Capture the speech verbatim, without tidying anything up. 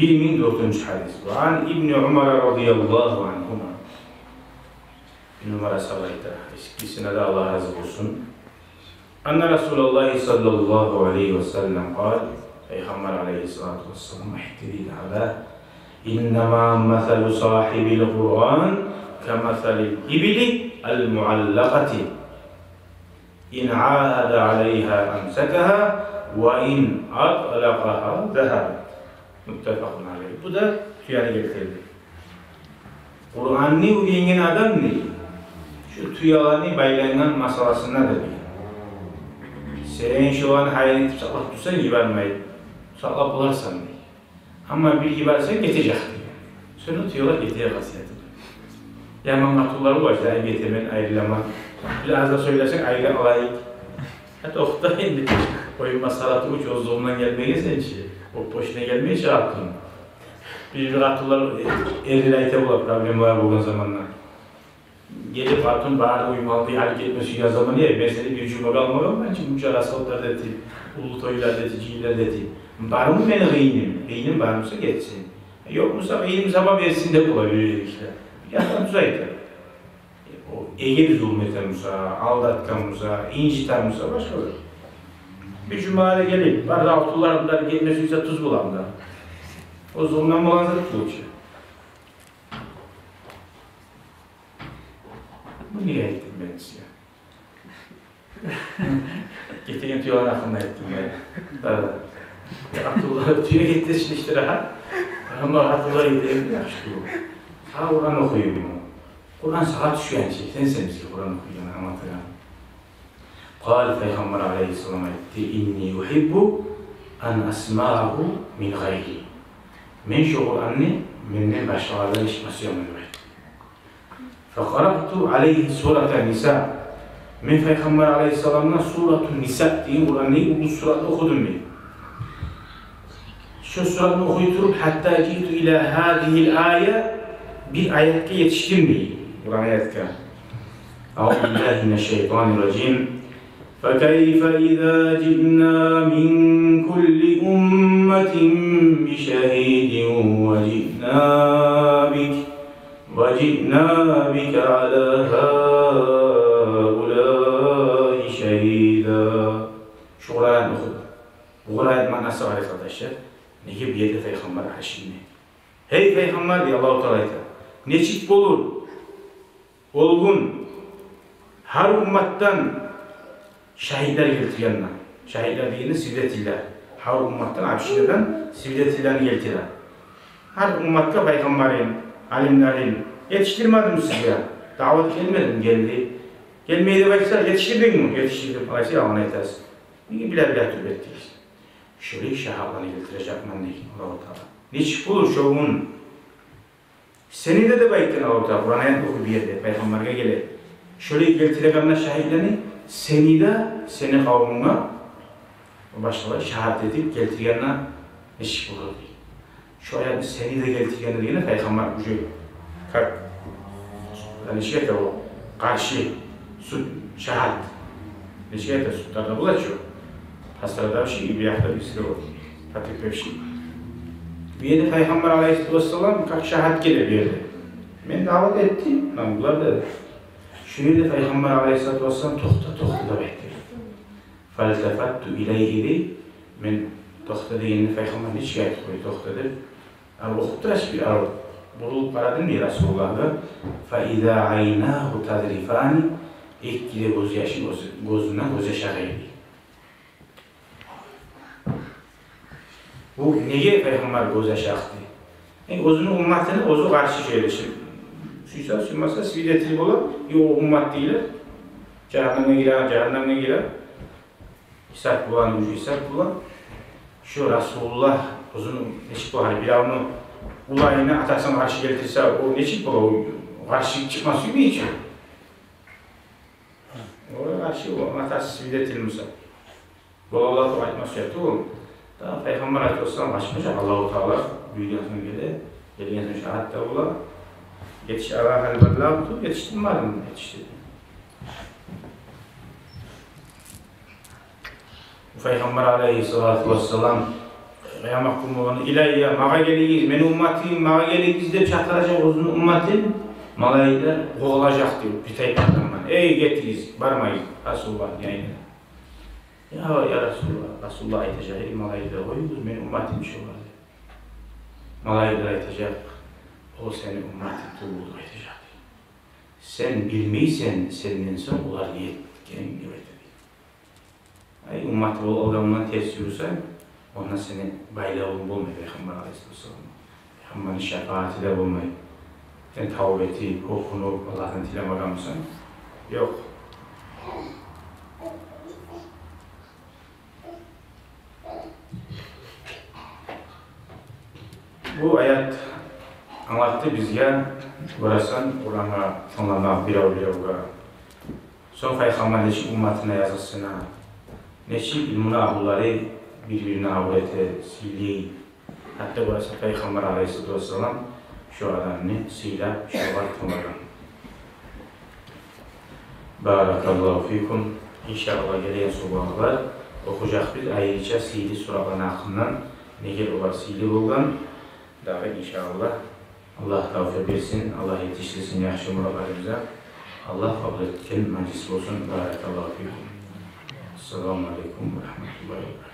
Бир минг дёртюнчю гьадис. Ва ан ибни Умара радияллагьу ангьума. Ибн Умар асгьаба айта, экисине де Аллагь рази болсун. Анна Расулаллагьи саллаллагьу алайгьи ва саллам къал, Пайхаммар алайгьиссалату вассалам айтды дей: «Иннама масалу сагьибил Къуръан ка масалил ибили ал муаллакъати». Ин агьада алайгьа амсакагьа, ва ин атълакъагьа загьабат. Муттафакъун алайгь. Бу да тюени гелтирди. Къуранны уьйренген адам дей, шу тюелени байлангъан масаласында да дей, сен шоланы гьайын этип сакълап турсанг, йибермей, сакълап боларсан дей. Амма бир йиберсенг, гетежек дей. Шону тюелер гетеген хасияты бар. Яман къатынлар бар, жай гетемен, айрыламан. Бир аз да сёйлесенг, айры алайыкъ. Гьатта окъта энди, оюн масхара тюгюл, оьзюнг булан гелмеген сен чи. О бошуна гелмей чи къатын. Бир-бир къатынлар, э, эрлер айта бола, проблемалар болгъан заманда. Гелип къатын бары уьй малны алып гетме сюйген заман: «Э, мен сени бир жумагъа алмагъанман чы, мунча расходлар да этип, уллу тойлар да этип, жыйынлар да этип. Бармы мени къыйыным? Къыйыным бар буса, гетсин. Ёкъ буса, къыйыным сама берсин», — деп бола бир-бир ишлер. Яхшы тюз айта. О эгер зулму эте буса, алдатгъан буса, инжите буса, башгъа зат. Бир жумагъа да гелип, бары да алтынларым да гетме сюйсе, тюз боламы да? О зулму болагъан зат тюгюл чю. Муну неге айтдым мен сизге? Гетеген тюелени гьакъында айтдым мен. Да. Абдулла тюе гетди, ишлешди рагьат. Амма Абдулла гетди, яхшы тюгюл. Сагъа Къуран охуйму? Къуран сагъа тюшген чи, сен, сен бизге Къуран охуйгъан, англатагъан. Къала, Пайхаммар алайгьиссалам айтды: «Инни ухиббу ан асмагьагьу мин гъайри». Мен шо Къуранны менден башгъалардан эшитме сюемен деп айтды. Факъарату алайгьи сурата Ниса. Мен Пайхаммар алайгьиссаламгъа Сурату Ниса деген Къурандагъы уллу суратны охудум дей. Шо суратны охуй туруп, гьатта жиъту ила гьазигьил ая, бир аятгъа етишдим дей. Къуран аятгъа. Аузу биллагьи минаш шайтанир ражим. Факайфа иза жиъна мин кулли умматин бишагьидин ва жиъна бик, ва жиъна бика ала гьаулаи шагьида. Шу Къуран аятны охуду. Бу Къуран аятны маънасы бар, къардашлар. Неге бу ерде Пайхаммар аршине? Гьей Пайхаммар, дей Аллагьу Таала айта, нечик болур ол гюн гьар умматдан шагьитлер гелтиргенде? Шагьитлер дегенде свидетельлер. Гьар умматдан, общинадан свидетельлени гелтире. Гьар умматгъа пайхаммарын, алимлерин етишдирмедимми сизге? Даъват гелмедими? Гелди. Гелмей деп айтса, етишдирдингми? Етишдирдим. Алайса, ялгъан айтасыз. Неге биле-биле туруп этдигиз? Шолай шагьатланы гелтирежекмен, дей Аллагьу Таала. Нечик болур шо гюн? Сени де, деп айтгъан Аллагьу Таала, Къуран аятны охуй бу ерде, пайхаммаргъа геле. Шолай гелтирегенде шагьитлени, сени де, сени къавумунгда башгъалар шагьат этип гелтиргенде нечик болур, дей. Шо аятны сени де гелтиргенде дегенде, пайхаммар уже как, нечик айта о, къаршы суд, шагьат. Нечик айта, судларда бола чы о. Пострадавший и бу якъда бизде о, потерпевший. Бу ерде Пайхаммар алайгьиссалату вассалам как шагьат геле бу ерде. Мен даъват этдим, муна булар да. Шу ерде Пайхаммар алайгьиссалату вассалам: «Токъта, токъта», — деп айтды. Фальтафатту илайгьи, дей. Мен «токъта» дегенде, Пайхаммар нечик айтып къойду «токъта» деп. Ал охуп тура чы, ал бурулуп къарадым, дей, Расулуллагьгъа. Фаиза айнагьу тазрифани, эки де гёз яшы, гёз, гёзюнден гёз яш агъа эди. Бу неге Пайхаммар гёз яш акъды? Э, оьзюню умматыны оьзю къаршы, шолай чи. Сюйсе, сюймесе, свидетель бола, и о уммат дейлер. Жагьаннемге гире, жагьаннемге гире. Гьисап бола, уже гьисап бола. Шо Расулуллагь оьзюню, нечик бола, биревню уланын, атасын къаршы гелтирсе, о нечик бола, о къаршы чыкъма сюймей чи. О къаршы, о атасы свидетель буса. Бола, Аллагьу Таала айтмас чы тюгюл. Да Пайхаммар алайгьиссалам къачмажакъ, Аллагьу Таала буюргъан сонг геле, гелген сонг шагьат да бола. Етиш-, ала гьал баллагъту, етишдирмедим, етишдирдим. Пайхаммар алайгьиссалату вассалам Къыямат гюн болгъанда: «Илаййа, магъа гелигиз, мени умматым, магъа гелигиз», — деп чакъыражакъ оьзюню умматын. Малайиклер къувалажакъ дей бир тайпа адамланы: «Эй, гетигиз, бармагъыз, Расулуллагьны янына». «Я, я Расулуллагь», — Расулуллагь айтажакъ: «Эй, малайиклер, къоюгъуз, мени умматым чы олар», — деп. Малайиклер айтажакъ: «О сени умматынг тюгюл», — деп айтажакъ. «Сен билмейсен, сенден сонг олар не этген», — деп айтажакъ. Ай, умматы болуп адамлар терс юрюсе, онда сени байлавунг болмай Пайхаммар алайгьиссалату вассалам. Пайхаммарны шапааты да болмай. Сен тавба этип, къоркъунуп, Аллагьдан тилемеген бусанг, ёкъ. Бу аят англатды бизге, гёресен, Къурангъа тынгламакъ бирев-биревге. Сонг Пайхаммар нечик умматына языкъсына, нечик илмуну агьлулары бир-бирине абур эте, сыйлай. Гьатта гёресен, Пайхаммар алайгьиссалату вассалам шо адамны сыйлап, шогъар тынглагъан. Баракаллагьу фикум. Иншааллагь, гелеген субагьлар охужакъбыз айрыча сыйлы сураланы гьакъындан, неге олар сыйлы болгъан. Дагъы иншааллагь, Аллагь тавфикъ берсин, Аллагь етишдирсин яхшы муратларыбызгъа. Аллагь къабул этген мажлис болсун. Баракаллагьу фикум. Ассаламу алейкум ва рагьматуллагьи ва баракатугь.